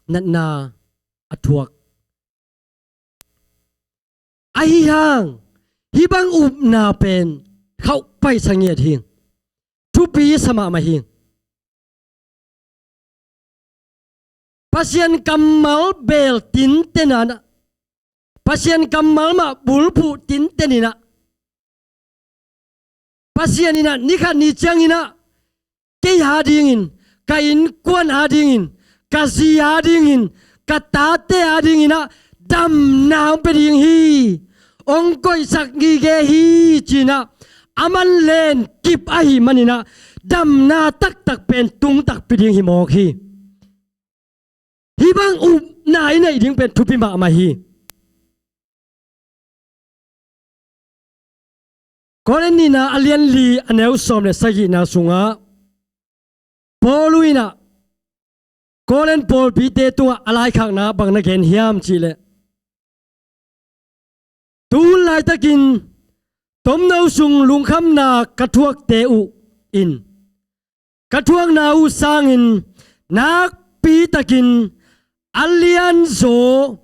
natna a thuak. Ahi hang hih bang upna pen khauh paisa ngiat hi. Thupi sa mahmah hi. Pasian kammal beel tinten a, Pasian kammal mah bulphuh tinten in ah, Pasian in ah ni khat ni ciangin ah kei adingin, ka innkuan adingin, ka zi adingin, ka tate adingin ah damna hong pia ding hi. Hong koihsak ngige hi, ci-in ah a man len kip ahih manin ah damna taktak pen tung takpi ding hi mawk hi. Hih bang upna i neih ding pen thupi mahmah hi. Korin nihna a lian li a neu sawm le sagihna sungah Paul in ah Korin pawlpite tungah a laikhakna bang na gen hiam cih leh, tu laitakin tomno sung lungkhamna ka thuakte uh in, ka thuakna uh sangin nakpitakin a lianzaw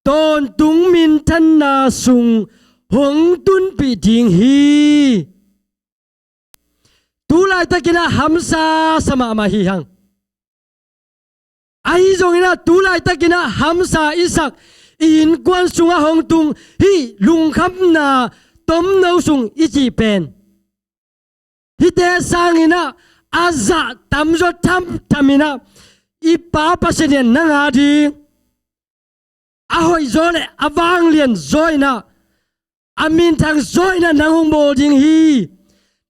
tawntung minthanna sung hong tunpih ding hi. Tu laitakin ah hamsa sa mahmah hi hang. Ahi zongin ah tu laitakin ah hamsa i sak i innkuan sungah hong tung hih lungkhamna tomno sung i cih pen, hihte sangin ah a zah tamzaw thamtham in ah i Pa Pasian in ah nang ading a hoihzaw le a vanglianzaw in ah, a minthangzaw in ah nang hong bawl ding hi.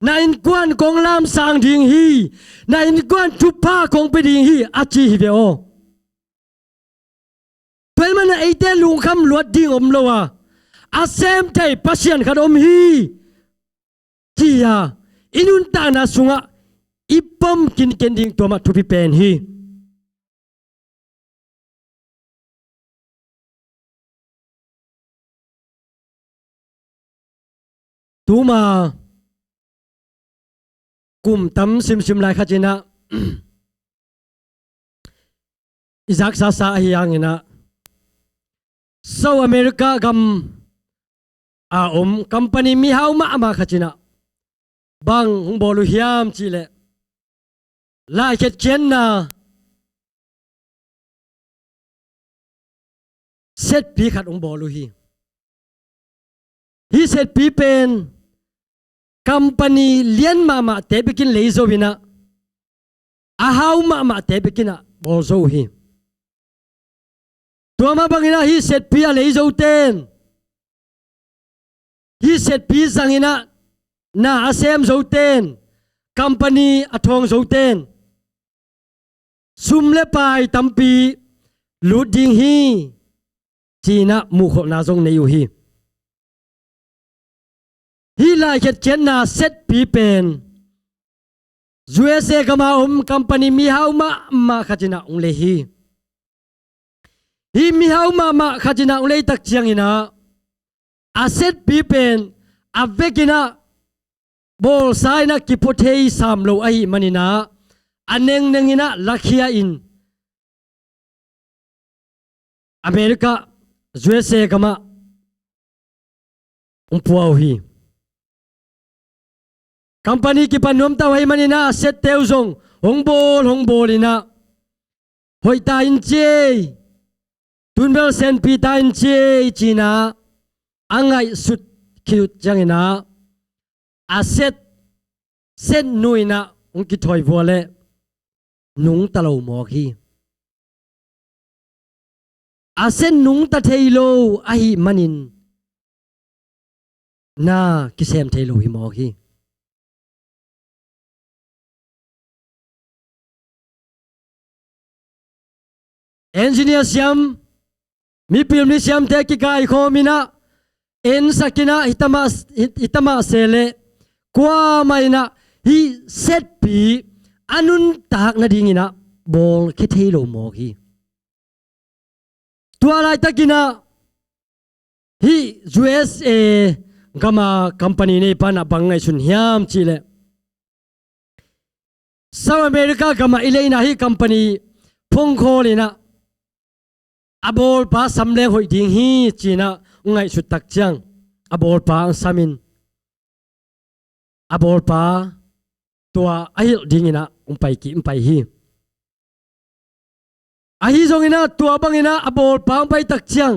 Na innkuan kong lamsang ding hi. Na innkuan thupha kong pia ding hi, a ci hi ve aw. Tua ahih manin ah eite lungkham luat ding om lo a, a sem thei Pasian khat om hi, ci-a i nuntakna sungah i pom kinken ding tua mah thupi pen hi. Tuma kum tam simsim lai khat inah i zaksa sa ahi hanginah South America gam a om company mihau mahmah khat inah bang hong bawl uh hiam cihleh, laikhetkhiatna setpi khat hong bawl uh hi. Hih setpi pen company lian mahmahte bekin lei zo inah, a hau mahmahte bekinah bawl zo uh hi. Tua mah banginah hih setpi a lei zoten, hih setpi zanginah na a sem zoten, company a thawng zoten sum le pai tampi lut ding hi, ci-inah muhkholhna zong nei uh hi. Hih laikhetkhiatna setpi pen U S A gama om company mihau mahmah khat inah hong lei hi. Hih mihau mahmah khat inah hong leitak cianginah a setpi pen a vekinah bawlsa inah kipua thei sam lo ahih maninah a nengneng inah lakhia in America, U S A gamah hong pua uh hi. Company kipan nuamta uh ahih maninah a sette uh zong hong bawl hong bawl inah hoih ta in ciei, tunbel senpi ta in ciei ci-inah a ngaihsut khit uh cianginah a set, setnu inah hong kithawi vua leh nungta lo mawk hi. A set nungta thei lo ahih manin na kisem thei lo hi mawk hi. Engineer siam, mipil misiamte kikaikhawm inah ensak inah hita mah, hita mah se leh kuamah inah hih setpi a nuntak nadinginah bawlkhia thei lo mawk hi. Tua laitakinah hih U S A gama company neipanah bang ngaihsun hiam cihleh, South America gamah i leina hih company phongkhawl inah a bawlpa sam leng hoih ding hi ci-inah hong ngaihsut tak ciang a bawlpa hong samin a bawlpa tua a hilh dinginah hong pai kih hong pai hi. Ahi zonginah tua banginah a bawlpa hong pai tak ciang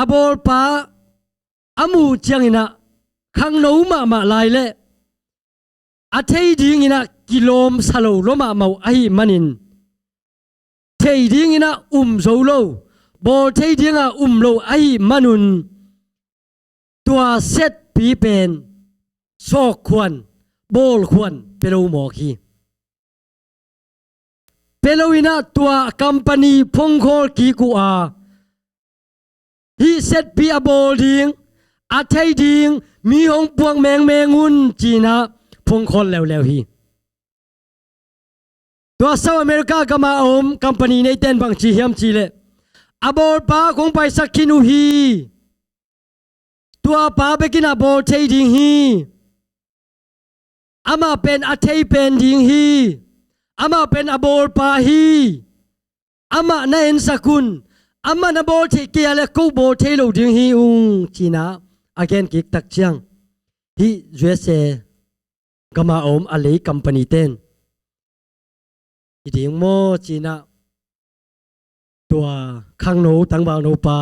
a bawlpa a muh cianginah khangno mahmah lai leh a thei dinginah kilawmsa lo lua mahmah uh ahih manin thei dinginah um zo lo, bawl thei dinga um lo ahih manun tua setpi pen sawkkhuan, bawlkhuan pia lo mawk hi. Pia lo inah tua company phongkhawl kik uh a, hih setpi a bawl ding, a thei ding mi hong puak mengmeng un ci-inah phongkhawl leuleu hi. Tua South America gama a om company neiten bang ci hiam cihleh, a bawlpa kong paisak khin uh hi. Tuapa bekinah bawl thei ding hi. Amah pen a thei pen ding hi. Amah pen a bawlpa hi. Amah na ensak un. Amah na bawl thei kei a leh ko bawl thei lo ding hi ung ci-inah a gen kik tak ciang hih U S A gama a om a lei company ten, "Hi ding maw?" ci-inah tua khangno tangvalno pa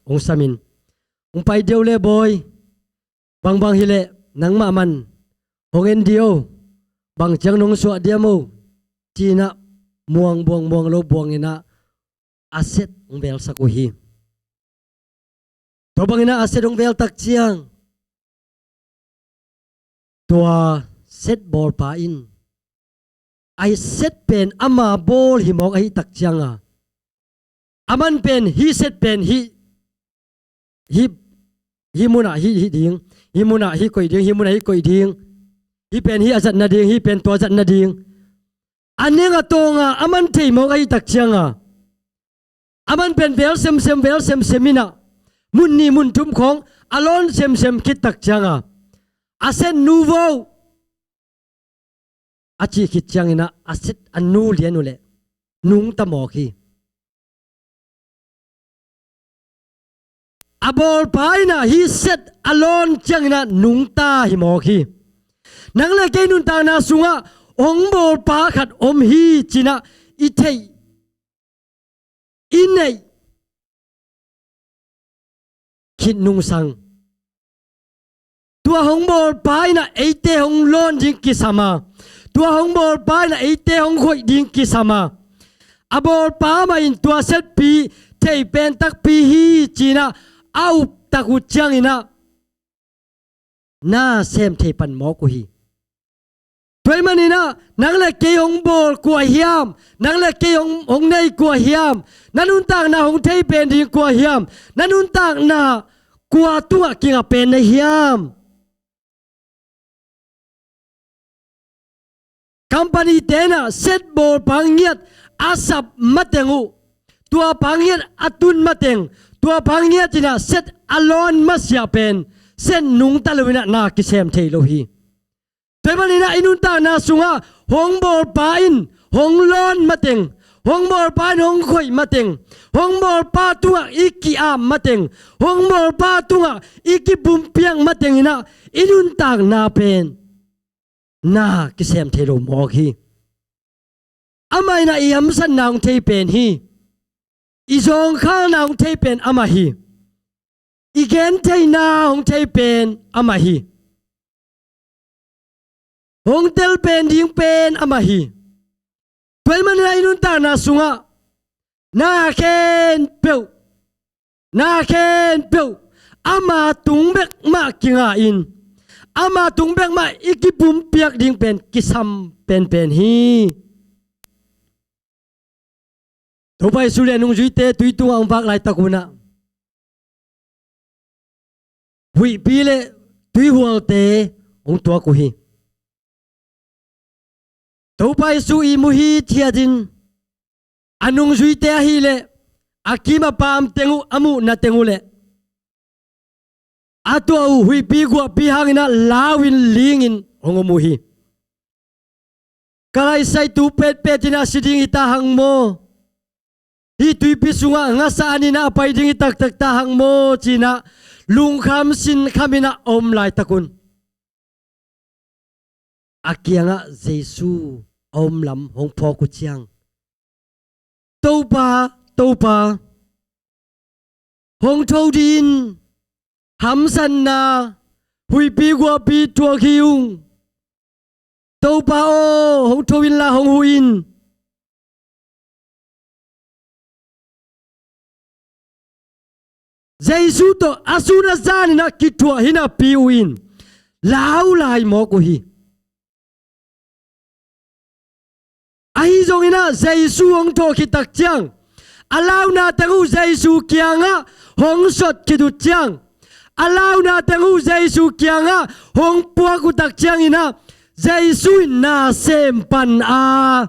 hong samin, "Hong pai deuh le bawi, bangbang hileh nangmah man hong en dih o, bang ciang nong suah diam o?" ci-inah muang buang muang lo buanginah a set hong velsak uh hi. Tua banginah a set hong veltak ciang tua set bawlpa in a set pen ama bawl hi mawk ahih tak cianga, aman pen hih set pen hih, hih, hih munah hih, hih ding, hih munah hih koih ding, hih munah hih koih ding, hih pen hih a zat nading, hih pen tua zat nading, a neng a tawnga aman thei mawk ahih tak cianga, aman pen vel semsem, vel semsem inah mun nih mun thum khawng a lawn semsem khit tak cianga, a set nu vo, a cih khit ciangin ah a set a nu lian uh leh nungta mawk hi. A bawlpa in ah hih set a lawn ciangin ah nungta hi mawk hi. Nang le kei nuntakna sungah hong bawlpa khat om hi ci-in ah i theih, i neih khit nungsang, tua hong bawlpa in ah eite hong lawn ding kisam a, tua hong bawlpa in ah eite hong hoih ding kisam a, a bawlpa mah in tua setpi thei pen takpi hi ci-in ah a up tak uh ciangin ah na sem thei pan mawk uh hi. Tua ahih manin ah nang le kei hong bawl kua hiam, nang le kei hong, hong nei kua hiam, na nuntakna hong thei pen ding kua hiam, na nuntakna kua tungah kingah pen na hiam? Company te in ah set bawlpa ngiat a sap mateng uh, tua pa ngiat a tun mateng, tua pa ngiat in ah set a lawn masiah pen set nungta lo-in ah na kisem thei lo hi. Tua ahih manin ah i nuntakna sungah hong bawlpa in hong lawn mateng, hong bawlpa in hong hoih mateng, hong bawlpa tungah i ki-ap mateng, hong bawlpa tungah i kipumpiak mateng in ah i nuntakna pen na kisem thei lo mawk hi. Amah in ah i hamsatna hong thei pen hi. I zawngkhalna hong thei pen amah hi. I gentheihna hong thei pen amah hi. Hong tel pen ding pen amah hi. Tua ahih manin ah i nuntakna sungah na khempeuh, na khempeuh ama tung bek mah kinga-in, ama tung bek mah i kipumpiak ding pen kisam penpen hi. Topa Jesu le a nungzuite tui tungah hong vak laitak un ah huihpi le tuihualte hong tuak uh hi. Topa Jesu ihmu mu hithiatin a nungzuite ahih leh a kim a paam teng uh a muhna teng uh leh a tuah uh huihpi guahpi hangin ah lau-in lingin hong om uh hi. Ka laisai tu petpet in ah si ding hi ta hang maw? Hih tuipi sungah ngasa an in ah a pai ding hi taktak ta hang maw ci-in ah lungkham sinkham in ah a om laitak un a kiangah Jesu a om lam hong phawk uh ciang, Topa, Topa, hong tho dih in, hamsatna huihpi guahpi thuak hi ung. Topa aw, hong tho inla hong huh in. Jesu tawh a sun a zan in ah kithuah hi napi uh in lau lai mawk uh hi. Ahi zongin ah Jesu hong thawh khit tak ciang a launa teng uh Jesu kiangah hong sot khit uh ciang, a launa teng uh Jesu kiangah hong puak uh tak ciangin ah Jesu in na sem pan a,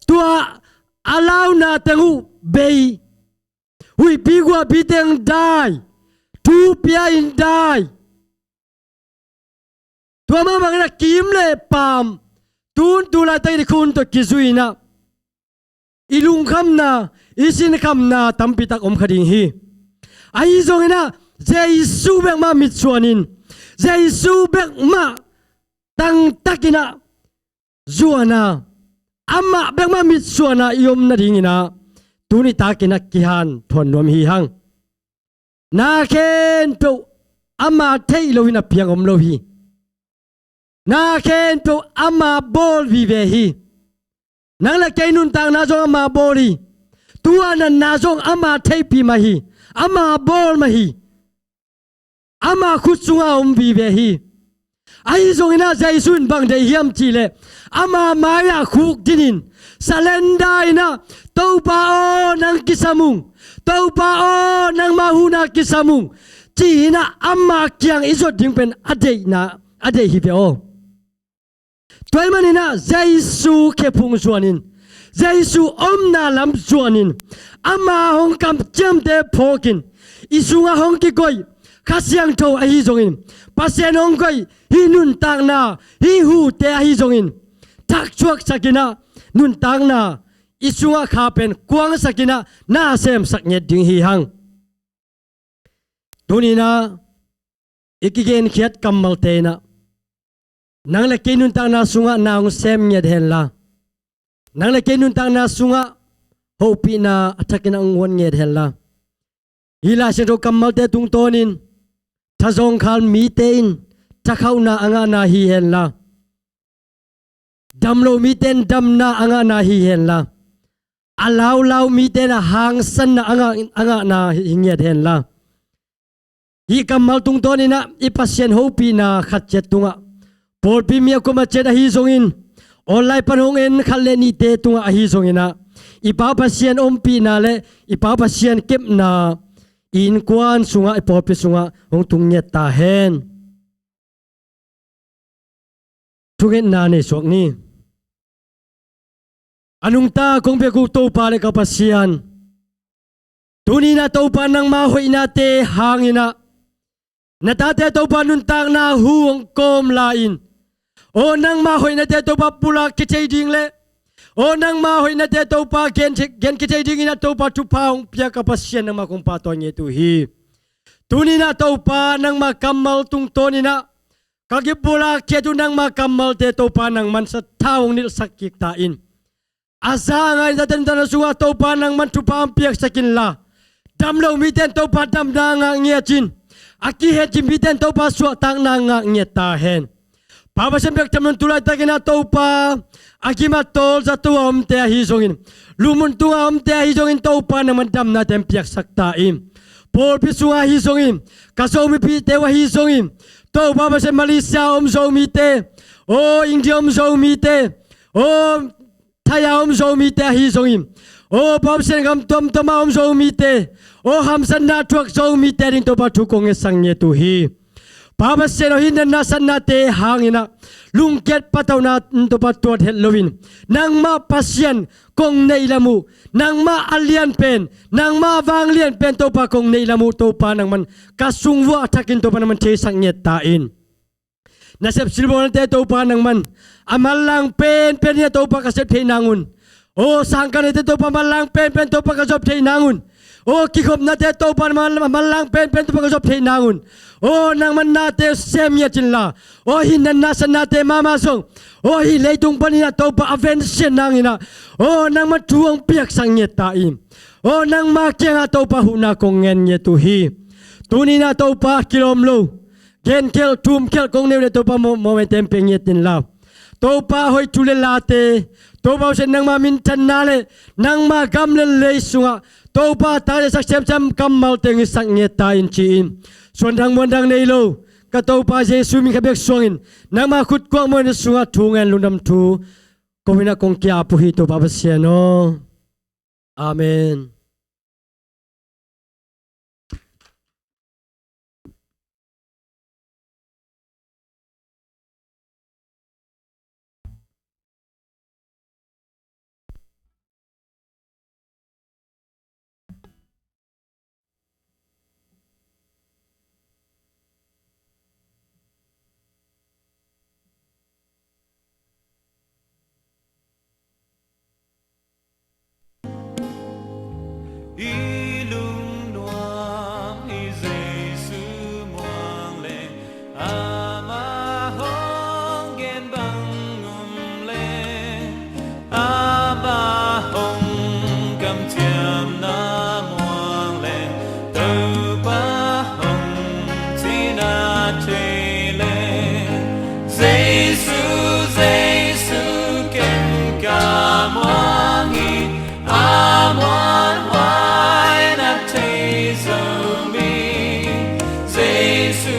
tua a launa teng uh bei, huihpi guahpi teng dai, thu pia in dai. Tua mah bangin ah kim le paam, tun tu laitakin i khun tawh kizui in ah i lungkhamna, i sinkhamna tampi tak om kha ding hi. Ahi zongin ah Jesu bek mah mitsuanin, Jesu bek mah tangtakin ah zuan a, amah bek mah mitsuan a i om nadingin ah tuni takin ah kihanthawn nuam hi hang. Na khempeuh ama theih loin a piang om lo hi. Na khempeuh ama bawl vive hi. Nang le kei nuntakna zong ama bawl hi. Tua natna zong ama theihpih mah hi. Ama bawl mah hi. Ama khut sungah om vive hi. Ahi zongin ah Jesu in bang deih hiam cihleh ama mai-ah khukdinin, surrender in ah, Topa aw, nang kisam ung, Topa aw, nangmah huhna kisam ung, ci-in ah ama kiang i zuat ding pen a deihna, a deih hi ve aw. Tua ahih manin ah Jesu khephung zuanin, Jesu omna lam zuanin, ama hong kamciamte phawkin, i sungah hong kikoih Kha Siangtho ahi zongin, Pasian hong koih hih nuntakna, hih hute ahi zongin, thaksuaksak in ah, nuntakna i sungah kha pen kuangsak in ah, na semsak ngiat ding hi hang. Tuni-in ah i kigenkhiat kammalte in ah, nang le kei nuntakna sungah na hong sem ngiat hen la, nang le kei nuntakna sungah hopihna a thakin a hong guan ngiat hen la, hih Lai Siangtho kammalte tungtawnin, thazawngkhal mite in thakhauhna a ngahna hi hen la, dam lo mite in damna a ngahna hi hen la, a laulau mite in a hangsanna a ngah, a ngahna hi ngiat hen la, hih kammal tungtawnin ah i Pasian hopihna khat ciat tungah, pawlpi mi a kuamah ciat ahi zongin, online pan hong en khat le nihte tungah ahi zongin ah, i Pa Pasian ompihna le i Pa Pasian kepna i innkuan sungah, i pawlpi sungah hong tung ngiat ta hen. Thungetna nei suak ni. A nungta kong piak uh Topa le ka Pasian, tuni-in ah Topa, nangma hoihnate hangin ah na tate Topa nuntakna hu hong kawm lai-in, aw nangma hoihnate Topa pulak khia thei ding le, aw nangma hoihnate Topa gen, gen khia thei dingin ah Topa thupha hong pia ka Pasian, nangmah kong pahtawi ngiat uh hi. Tuni-in ah Topa, nangma kammal tungtawnin ah ka kipulak khiat uh nangma kammalte Topa, nangman sathau hong nilhsak kik ta in. A za a ngai na tate nuntakna sungah Topa, nangman thupha hong piaksak inla, dam lo mite in Topa damna ngah ngiat in, a kihencip mite in Topa suahtakna ngah ngiat ta hen. Pa Pasian, biaktham nung tu laitakin ah Topa, a gim a tawl zato a omte ahi zongin, lungmuang tunga omte ahi zongin Topa, nangman damnate hong piaksak ta in. Pawlpi sungah ahi zongin, ka Zomipihte uh ahi zongin, Topa Pasian, Malaysia a om Zomite, aw India a om Zomite, aw Thai a om Zomite ahi zongin, aw Pa Pasian, gam tuamtuam a om Zomite, aw hamsatna thuak Zomite ding Topa thu kong ngetsak ngiat uh hi. Pa Pasian aw, hih natna satnate hangin ah lungkiat patauhna Topa tuat het loin, nangmah Pasian kong neihlam uh, nangmah a lian pen, nangmah a vanglian pen Topa kong neihlam uh Topa, nangman ka sung vuah a thakin Topa nangman theisak ngiat ta in. Nasep silbawlnate Topa, nangman a manlang penpen in ah Topa ka sep theih nang un. Aw sangkahte Topa, manlang penpen Topa ka zop theih nang un. Aw kikhopnate Topa, man, manlang penpen Topa ka zop theih nang un. Aw nangman nate sem ngiat inla, aw hih natna satnate mahmah zong, aw hih leitung panin ah Topa a vensiat nangin ah, aw nangman thu hong piaksak ngiat ta in. Aw nangma kiangah Topa huhna kong ngen ngiat uh hi. Tuni-in ah Topa, kilawm lo genkhelh thumkhelh kong nei uh leh Topa, mo, momente hong pia ngiat inla, Topa hoih thu le late, Topa Pasian, nangma minthanna le nangma gam le lei sungah Topa, a takciangsak semsem kammalte hong hisak ngiat ta in ci-in, suandang muandang nei lo ka Topa Jesu min ka bek suangin, nangma khutkuang muanna sungah thu ngen lungdam thu ko-in ah kong ki-ap uh hi Topa Pasian aw. Amen. I lungnuam hi Jesu muang leng, amah hong gen bang um leng, amah hong kamciamna muang leng, Topa hong cihna thei leng, Jesu, Jesu ken ka muang hi, a muanhuai na thei zo mi. Jesu,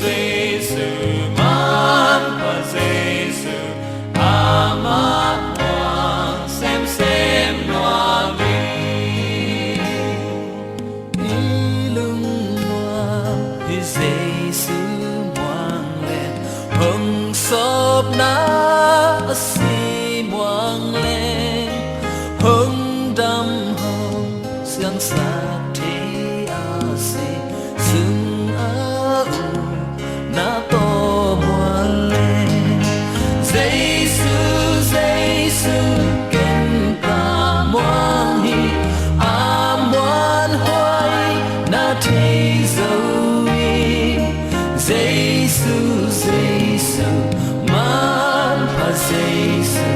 Jesu, manpha Jesu, amah muang semsem lua mi. I lungnuam hi Jesu muang leng, hong sawpna a si muang leng, hong dam hong siangsak thei a si sung a na tawh mual le. Jesu, Jesu, ken ka muang hi. A muanhuai na thei zo hi. Jesu, Jesu, manpha Jesu,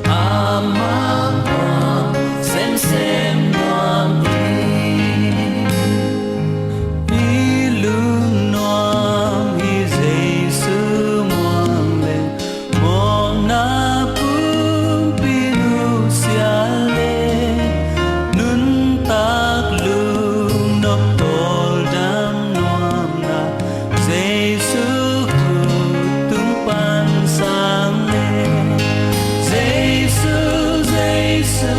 amah muang semsem nuam hi. I lungnuam hi Jesu muang le, mawhna pumpi nusia le, nuntak lungnop tawldam nuamna, Jesu khut tung pan sang le. Jesu, Jesu,